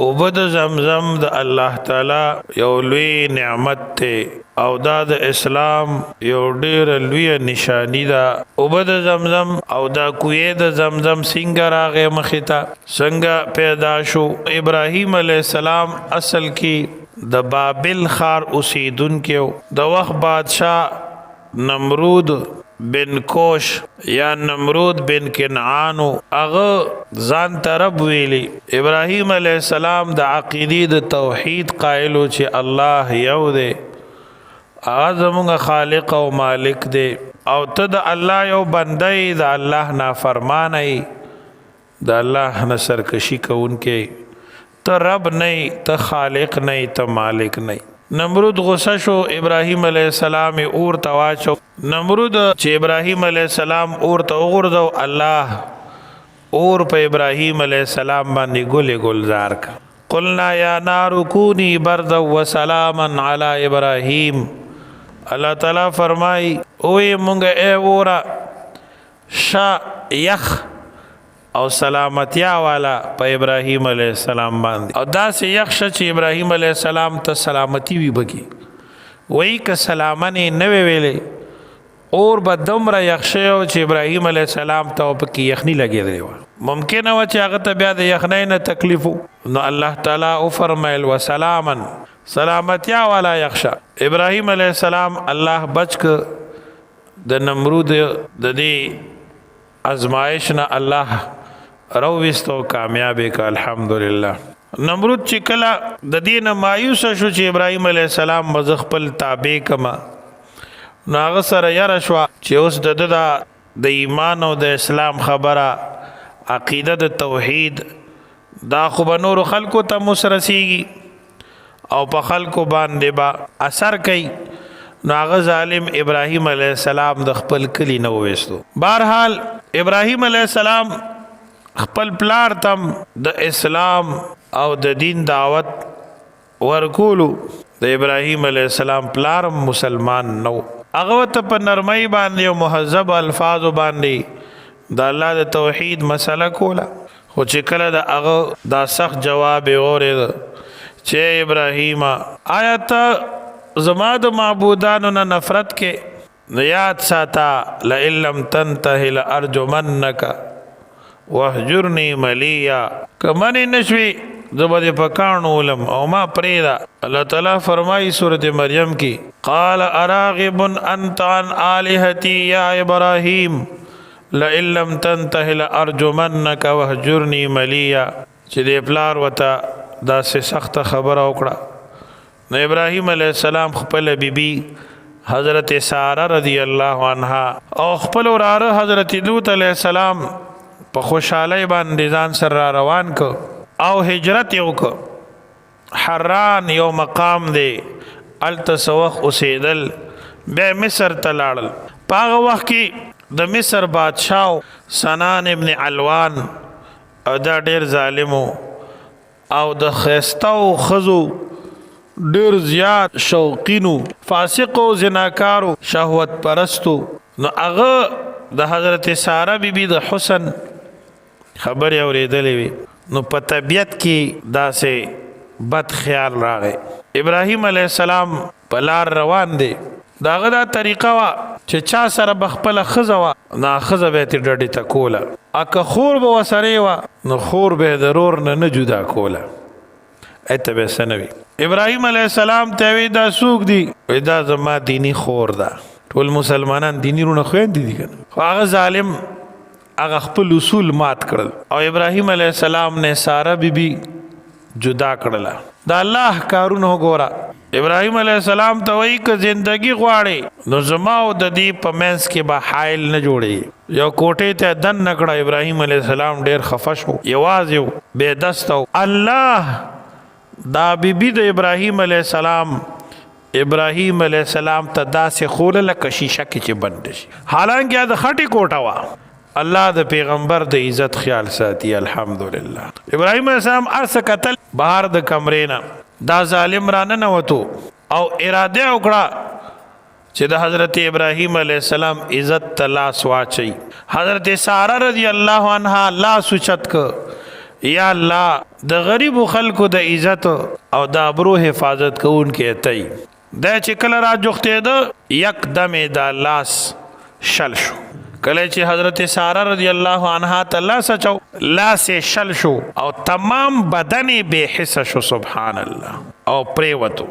اوبه د زمزم د الله تعالی یو لوی نعمت دی او دا د اسلام یو ډیر لوی نشانی ده. اوبه د زمزم او دا کوی د زمزم څنګه راغی مخې ته، څنګه پیدا شو؟ ابراهیم علیه السلام اصل کې د بابل ښار اوسیدونکی و. د وخت بادشاه نمرود بن کوش یا نمرود بن کنعان، هغه ځان ته رب ویلی. ابراهیم علیه السلام د عقیدې د توحید قائل چې الله یو دی، هغه زمونږ خالق او مالک دی، او ته د الله یو بنده یې، د الله نافرمانه یې، د الله نه سرکشي کوونکی، ته رب نه، ته خالق نه، ته مالک نه. نمرود غوسه شو، ابراهیم علیه السلام اور ته واچو. نمرود چې ابراهیم علیه السلام اور ته وغورځو، الله اور په ابراهیم علیه السلام باندې ګل ګلزار ک. قلنا یا نار کونی بردا وسلاما علی ابراهیم. الله تعالی فرمای اوې مونږ ای اورا شا یخ او سلامتیا والا په ابراهیم علیه السلام باندې، او داسې یخ شه چې ابراهیم علیه السلام ته سلامتی وي بګي. وای که سلامنې نه وی ویلې، اور به دومره یخ شوی و چې ابراهیم علیه السلام ته پکې یخني لګېدلې وه. ممکنه وه چې هغه ته بیا د یخنۍ نه تکلیف و. نو الله تعالی وفرمیل وسلاما، سلامتیا والا یخ شه. ابراهیم علیه السلام الله بچ که د نمرود د دې ازمایش نه، الله رويستو کامیاب ک، الحمدلله. نمرود چې کله د دین مایوس شو چې ابراهیم علی السلام مز خپل تابع کما، نو هغه سره یاره شو چې اوس د د ایمان او د اسلام خبره، عقیده د توحید، دا خو به نور خلکو ته مسرسیږي او په خلکو باندې با اثر کوي. نو هغه ظالم ابراهیم علیه السلام د خپل کلی نه وېستو. بهرحال ابراهیم علیه السلام خپل پلار تم د اسلام او د دین دعوت ورکولو. د ابراهیم علیه السلام پلار مسلمان نو، هغه ته په نرمۍ باندې او مهذب الفاظ باندې د الله د توحید مسله کوله. خو چې کله د هغه دا سخت جواب یې اورېد چې ابراهیم، آیا ته زما د معبودانو نه نفرت کې؟ نو یاد ساته، لئن لم تنتهی لارجمنک واهجرنی ملیا. که منې نشوي، زه به دې په کاڼو ولم او ما پرېږده. الله تعالی فرمایي سورة مریم کې: قال اراغب انت عن آلهتي یا ابراهیم لئن لم تنته لارجمنک واهجرنی ملیا. چې د پلار وته داسې سخته خبره وکړه، نو ابراهیم علیه السلام خپل بیبي حضرت ساره رضی الله عنها او خپل وراره حضرت لوط علیه السلام په خوشحالۍ باندې ځان سره روان ک او هجرت یې وکړ. حران یو مقام دی، هلته څه وخت اوسېدل، بیا مصر ته لاړل. په هغه وخت کې د مصر بادشاه سنان ابن علوان، او دا ډیر ظالم او د ښایسته او ښځو ډیر زیات شوقینو، فاسق او زناکارو، شهوت پرستو. نو هغه د حضرت ساره بی بی د حسن خبرې اورېدلې وي، نو په طبیعت کې داسې بد خیال راغی. ابراهیم علیه السلام په لار روان دی. د هغه دا طریقه وه چې چا سره به خپله ښځه وه، نو ښځه به یې ترې ډډې ته کوله، که خور به ورسره وه، نو خور به یې د ورور نه نه جدا کوله. ایته به څه نه وي. ابراهیم علیه السلام ته وی دا څوک دي؟ وی دا زما دینی خور ده. ټول مسلمانان دینی رونه خویندې دي کنه. خو هغه ظالم هغه خپل اصول مات کړل او ابراهیم علیه السلام نه ساره بیبي جدا کړله. د الله کارونه وګوره. ابراهیم علیه السلام ته وایي که زندگی غواړې، نو زما او د دې په منځ کې به حایل نه جوړي. یو کوټې ته دن نکړه. ابراهیم علیه السلام ډیر خفه شو، یوازې و، بې دسته و. الله دا بیبي د ابراهیم علیه السلام ابراهیم علیه السلام ته داسې خوله لکه شیشه کې چې بند شي، حالانکه د خټې کوټه وه. الله د پیغمبر د عزت خیال ساتي، الحمدلله. ابراهیم علیه السلام ارسه قتل بهر د کمرې نه دا ظالم را ننوتو او اراده وکړه چې د حضرت ابراهیم علیه السلام عزت ته لاس واچي. حضرت ساره رضی الله عنها لاس اوچت ک، یا الله د غریبو خلکو د عزت او د ابرو حفاظت کوونکی ته. دا چې کله را جوختېده، یک دم یې دا لاس شل شو. کله چې حضرت ساره رضی الله عنها ته لاس اچو، لاس یې شل شو او تمام بدن یې بې حسه شو. سبحان الله، او پریوتو.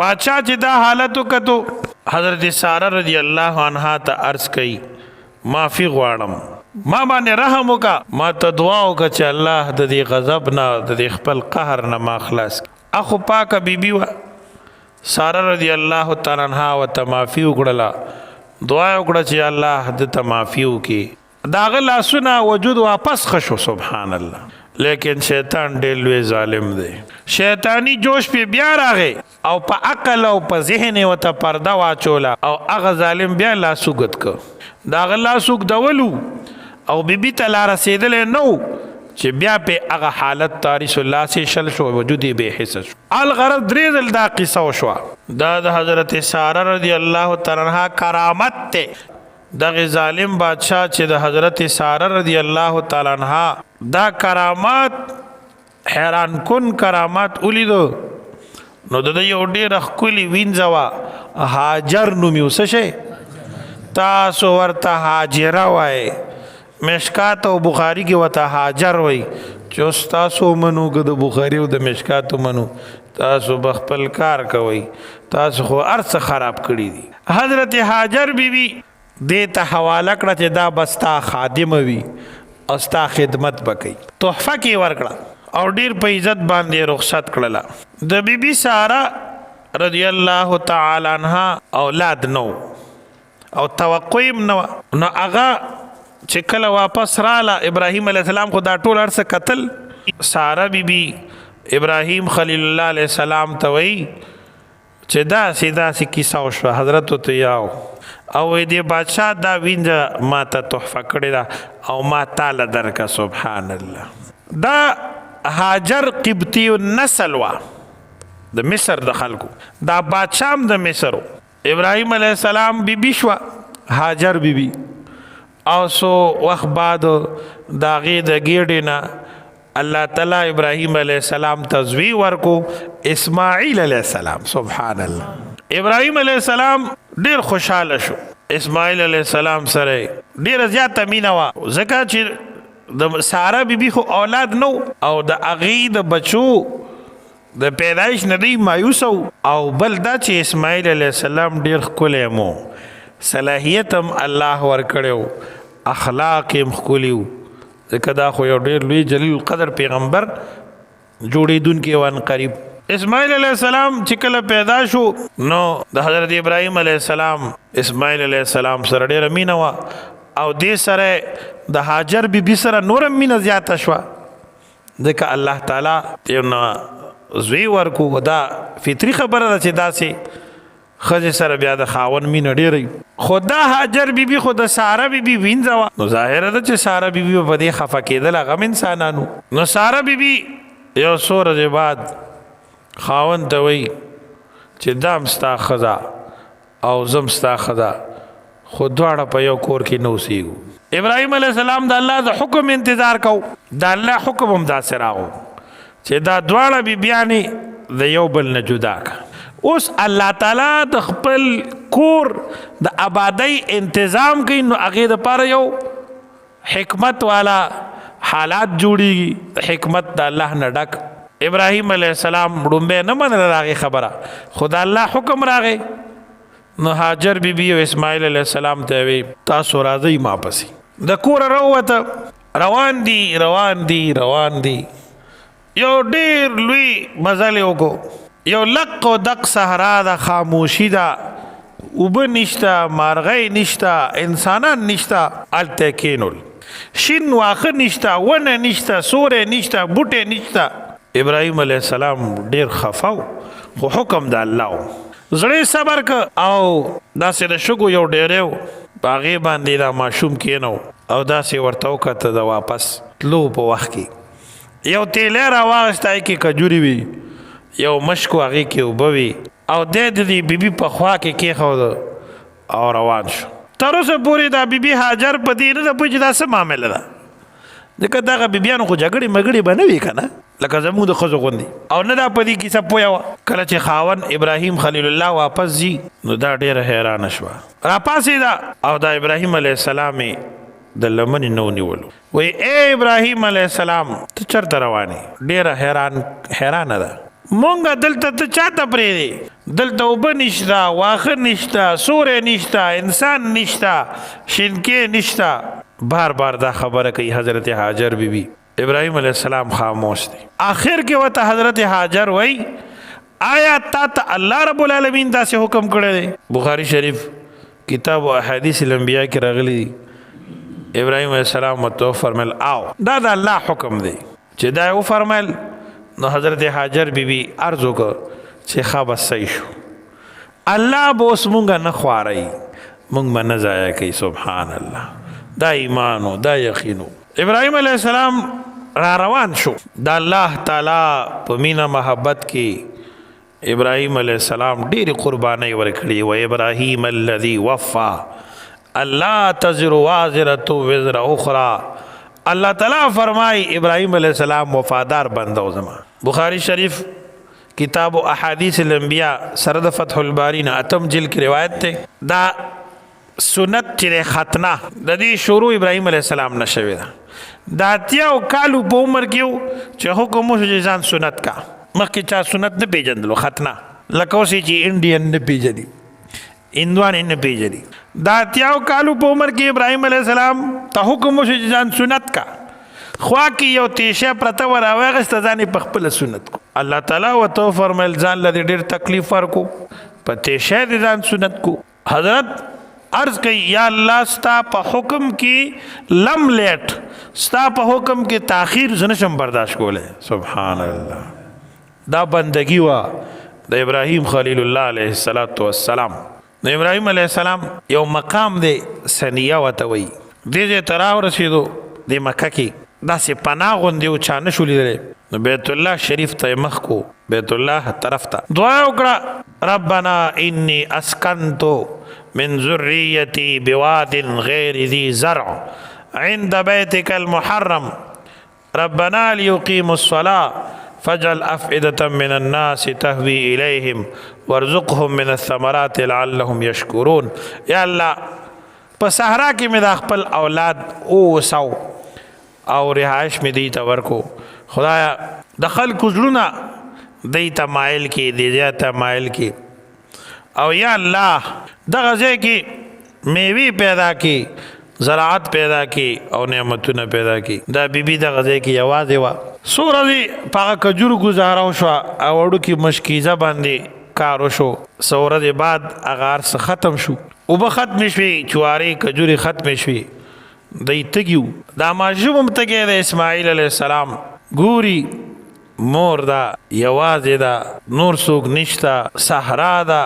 بادشاہ چې دا حالت وکتو، حضرت ساره رضی الله عنها ته عرض کړي، معافي غواړم، ما باندې رحم وکا، ما ته دعا وکړه چې الله د دې غضب نه، د دې خپل قهر نه ما خلاص. اخو پاکه بیبي وه ساره رضی الله تعالی عنها، وته معافي وکړله، دعا وکړه چې الله د ته معافي وکړي. داغه لاسونه وجود واپس خشو. سبحان الله. لیکن شیطان ډېر لوی ظالم دی. شیطانی جوش په بیا راغی او په عقل او په ذهن وته پرده واچوله، او هغه ظالم بیا لاس اوږد ک. داغه لاس اوږدولو او بیبي ته لا رسېدلی نه چې بیا په هغه حالت طاری شو، لاس یې شل شو، وجود یې بې حسه شو. الغرض درې ځل دا قصه وشوه. دا د حضرت ساره رضی الله تعالی عنها کرامت ته. دغه ظالم بادشاہ چې د حضرت ساره رضی الله تعالی عنها دا کرامات، حیران کن کرامات ولیدو، نو د یو ډېر ښکلي وینځه وه، هاجر نومي. اوس شي تاسو ورته هاجره وای، مشکات او بخاری کې وته هاجر وای. چې اوس تاسو منو که د بخاری او د مشکات منو، تاسو به خپل کار کوئ، تاسو خو ارڅ خراب کړی دي. حضرت هاجر بی بی دې ته حواله کړه چې دا بستا خادم وي او ستا خدمت وکړي. تحفه کې ورکړه او ډیر په عزت باندې رخصت کړله. د بیبي بی ساره رضی الله تعالی عنها اولاد نو او توقع هم نو. نو هغه چې کله واپس رااله، ابراهیم علی السلام خو دا ټول ارڅ قتل. ساره بی بی ابراهیم خلیل الله علیه السلام ته وی چې دا سیدا سی کیسه وشوه. حضرت ته یاو او دې بادشاہ دا وینځه ما ته تحفه کړې ده او ما تعالی درکا. سبحان الله. دا هاجر قبطی النسل وا د مصر د خلکو، دا بادشاہ هم د مصر. ابراهیم علیه السلام بی بی شوه هاجر بی بی، او سو وخت بعد داغه د ګیډې نه الله تعالی ابراهیم علیه السلام ته زوی ورکو، اسماعیل علیه السلام. سبحان الله. ابراهیم علیه السلام ډیر خوشاله شو. اسماعیل علیه السلام سره ډیر زیاته مینه وه، ځکه چې د ساره بیبي بی خو اولاد نو او د اغي د بچو د پیدایش نه دی مایوس. او بل دا چې اسماعیل علیه السلام ډیر ښکلی مو، صلاحیت هم الله ورکړو، اخلاق هم ښکلیو، ځکه دا خو یو ډیر لوی جلیل القدر پیغمبر جوړیدونکی وان قریب. اسماعیل علیه السلام چې کله پیدا شو، نو د حضرت ابراهیم علیه السلام اسماعیل علیه السلام سره ډیره مینه وه، او دې سره د هاجر بی بی سره نورم مینه زیاته شوه، ځکه الله تعالی یو نه زوی ورکو. دا فطری خبره ده چې داسې ښځې سره بیا د خاون مینه ډېره. خو دا هاجر بی بی خو د ساره بی بی وینځه وه، نو ظاهره ده چې ساره بی بی په دې خفه کېدله، غم انسانانو. نو ساره بی بی یو څو ورځې بعد خاوند ته وایي چې دا هم ستا ښځه او زه هم ستا ښځه، خو دواړه په یو کور کې نه اوسېږو. ابراهیم علیه السلام د الله د حکم انتظار کو. د الله حکم هم داسې راغو چې دا دواړه بیبیانې د یو بل نه جدا کا. اوس الله تعالی د خپل کور د آبادۍ انتظام کوي، نو هغې دپاره یو حکمت والا حالات جوړیږي، حکمت د الله نه ډک. ابراهیم علیه السلام ړومبی نه منله د هغې خبره، خو د الله حکم راغی. نو هاجر بی بی او اسماعیل علیه السلام ته وی، تاسو راځئ ما پسې. د کوره راووته، روان دي، روان دي، روان دي. یو ډیر لوی مزل یې وکړو. یو لق او دق صحرا ده، خاموشي ده، اوبه نشته، مارغۍ نشته، انسانان نشته. هلته یې کښېنول. شین واښه نشته، ونه نشته، سوری نشته، بوټی نشته. ابراهیم علیه السلام ډیر خفه و، خو حکم د الله و. زړه صبر ک او داسې د شګو یو ډیری و، په هغې باندې دا ماشوم کښېنو او داسې ورته وکته. د واپس تلو په وخت کې یو تیلی راواغسته، هغې کې کجوري وي، یو مشک و، هغې کې اوبه وي، او دی د دې بیبي په خوا کې کېښوده او روان شو. تر اوسه پورې دا بیبي هاجر په دې نه ده پوه چې دا څه معامله ده. ځکه دغه بیبیانو خو جګړې مګړې به نه وي که نه، لکه زموږ د ښځو غوندې، او نه دا په دې کیسه پوهه وه. کله چې خاوند ابراهیم خلیل الله واپس ځي نو دا ډېره حیرانه شوه، راپاڅېده او دا ابراهیم علیه السلام یې د لمنې نه ونیولو، وایي ای ابراهیم علیه السلام ته چېرته روان یې؟ ډېره حیرانه ده، مونږ دلته ته چاته پرېږدې؟ دلته اوبه نشته، واښه نشته، سوری نشته، انسان نشته، شینکی نشته. بار بار دا خبره کوي حضرت هاجر بی بی. ابراهیم علیه السلام خاموش دی. آخر کې ورته حضرت هاجر وایي آیا تا ته الله رب العالمین داسې حکم کړی دی؟ بخاری شریف کتاب او احادیث الانبیاء کې راغلي دي. ابراهیم علیه السلام ورته وفرمیل آو دا د الله حکم دی. چې دا یې وفرمیل نو حضرت هاجر بی بی عرض وکړ چې ښه بس صحیح شو، الله به اوس مونږ نه خوارئ، مونږ به نه ضایع کوي. سبحان الله، دا ایمان و، دا یقین و. ابراهیم علیه السلام را روان شو. د الله تعالی په مینه محبت کې ابراهیم علیه السلام ډېرې قربانۍ ورکړې. و ابراهیم الذي وفا الله تزر وازرة وزر اخرى. الله تعالی فرمای ابراهیم علیه السلام وفادار بنده و زما. بخاری شریف کتاب و احادیث الانبیاء سره د فتح الباری نه اتم جلد کې روایت ده. دا سنت چې ختنه د دې شروع ابراهیم علیه السلام نه شوې ده. د 80 کالو په عمر کې چې حکم وشو چې ځان سنت کا، مخکې چا سنت نه پیژندلو، ختنه لکه اوس چې انډین نه پیژني، هندوان یې نه پیژني. د 80 کالو په عمر کې ابراهیم علیه السلام ته حکم وشو چې ځان سنت کا. خوا کې یو تیشه پرته وه، راواخیسته، ځان یې په خپله سنت کو. الله تعالی ورته وفرمیل ځان له دې ډېر تکلیف ورکو، په تیشه دې ځان سنت کو. حضرت عرض کوي یا الله ستا په حکم کې لم لیټ، ستا په حکم کې تاخیر زه نشم برداشت کولی. سبحان الله، دا بندگی وه د ابراهیم خلیل الله علیه الصلاة والسلام. د ابراهیم علیه السلام یو مقام دی سنیه ورته وایي. دې ځای ته راورسېدو، دې مکه کې داسې پناه غوندې و، چا نه شو لیدلی. نو بیت الله شریف ته یې مخ کو، بیت الله طرف ته دعا یې وکړه، ربنا انی اسکنت من ذریتی بواد غیر ذی زرع عند بیتک المحرم ربنا ليقيموا الصلاة فاجعل أفئدة من الناس تهوي إليهم وارزقهم من الثمرات لعلهم يشكرون. یا الله په صحرا کې مې دا خپل اولاد اوساو او رهایش مې دی ته ورکو. خدایا د خلکو زړونه دی ته مایل کې، دی ځای ته مایل کې، او یا الله دغه ځای کې میوې پیدا کې، زراعت پیدا کی او نعمتونه پیدا کی. دا بیبي دغه ځای کې یوازې وه، څو ورځې په هغه کجورو ګزاره وشوه او وړوکي مشکیزه باندې کار وشو. څو ورځې بعد هغه هر څه ختم شو، اوبه ختمې شوې، چوارې کجورې ختمې شوې، دی تږي وو. دا ماشوم هم تږی دی، اسماعیل علیه السلام ګوري مور ده، یوازې ده، نور څوک نشته، صحرا ده،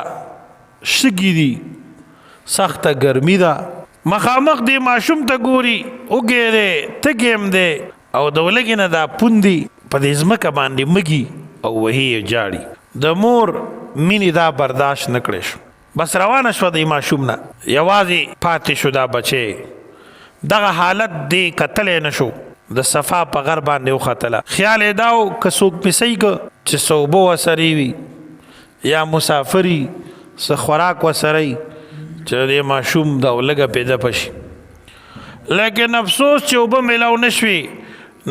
شګې دي، سخته ګرمي ده. مخامخ دې ماشوم ته ګوري، وږی دی، تږی هم دی، او د ولږې نه دا پوندي په دې ځمکه باندې مږي او وهي یې، ژاړي. د مور مینې دا برداشت نه کړی شو، بس روانه شوه د ماشوم نه، یوازې پاتې شو دا بچی. دغه حالت دې کتلی نه شو، د صفا په غر باندې وختله. خیال یې دا و که څوک مې صحیح که چې څه اوبه ورسره وي یا مسافري څه خوراک ورسره وي چې د دې ماشوم دا لږه پیدا پشي. لیکن افسوس چې اوبه میلاو نه شوې،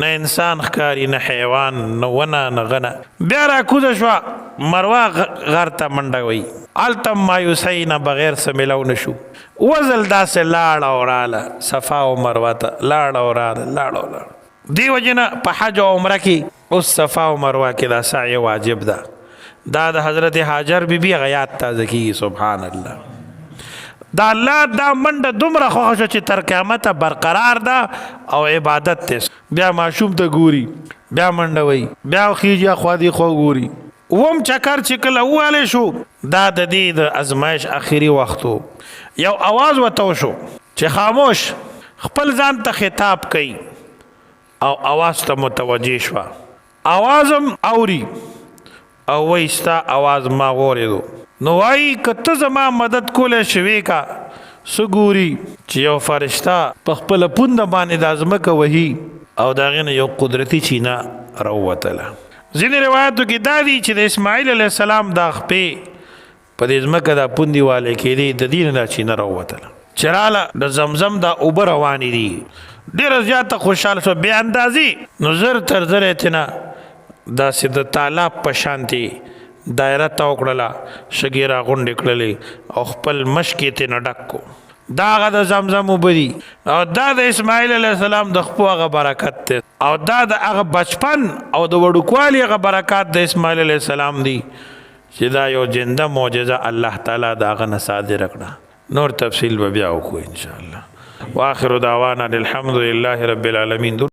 نه انسان ښکاري، نه حیوان، نه ونه، نه غنه. بیا راکوزه شوه، مروه غر ته منډه وهي، هلته مایوسۍ نه بغیر څه میلاو نه شو. وزل داسې لاړه او راله، صفا او مروه ته لاړه او راله، لاړه او لاړه. دې وجې نه په حج او عمره کې اوس صفا او مروه کې دا سعی واجب ده. دا د حضرت هاجر بی بی غیات تازه کیږي. سبحان الله، دا الله دا منډه دومره خوښه شوه چې تر قیامته برقرار ده او عبادت دی. بیا ماشوم ته ګوري، بیا منډه وایي، بیا خیژي اخوا دې خوا ګوري. اووم چکر چې کله ووالی شو، دا د دې د ازمایش اخري وخت و. یو اواز ورته وشو چې خاموش، خپل ځان ته خطاب کوي او اواز ته متوجه شوه. اواز هم اوري او وایي ستا اواز ما واورېدو. نو وایي که ته زما مدد کولی شوې کا. څه ګوري چې یو فرشته په خپله پونده باندې دا ځمکه وهي او د هغې نه یو قدرتي چینه راووتله. ځینې روایتو کې دا دي چې د اسماعیل علیه السلام دا خپې په دې ځمکه دا پوندې والې کېدې، د دې نه دا چینه راووتله چې راله د زمزم دا اوبه روانې دي، ډېره زیاته خوشحاله شوه بې اندازې. نو زر تر زره یې ترېنه داسې د تالاب په شانتې دایره تاو کړله، شګې راغونډې کړلې او خپل مشک یې ترېنه ډک کړو. دا هغه د زمزم اوبه دي او دا د اسماعیل علیه السلام د خپو هغه برکت دی او دا د هغه بچپن او د وړوکوالي هغه برکات د اسماعیل علیه السلام دي چې دا یو جنده معجزه الله تعالی د هغه نه صادره کړه. نور تفصیل به بیا وکړو ان شاء الله. واخر دعوانا الحمد لله رب العالمین.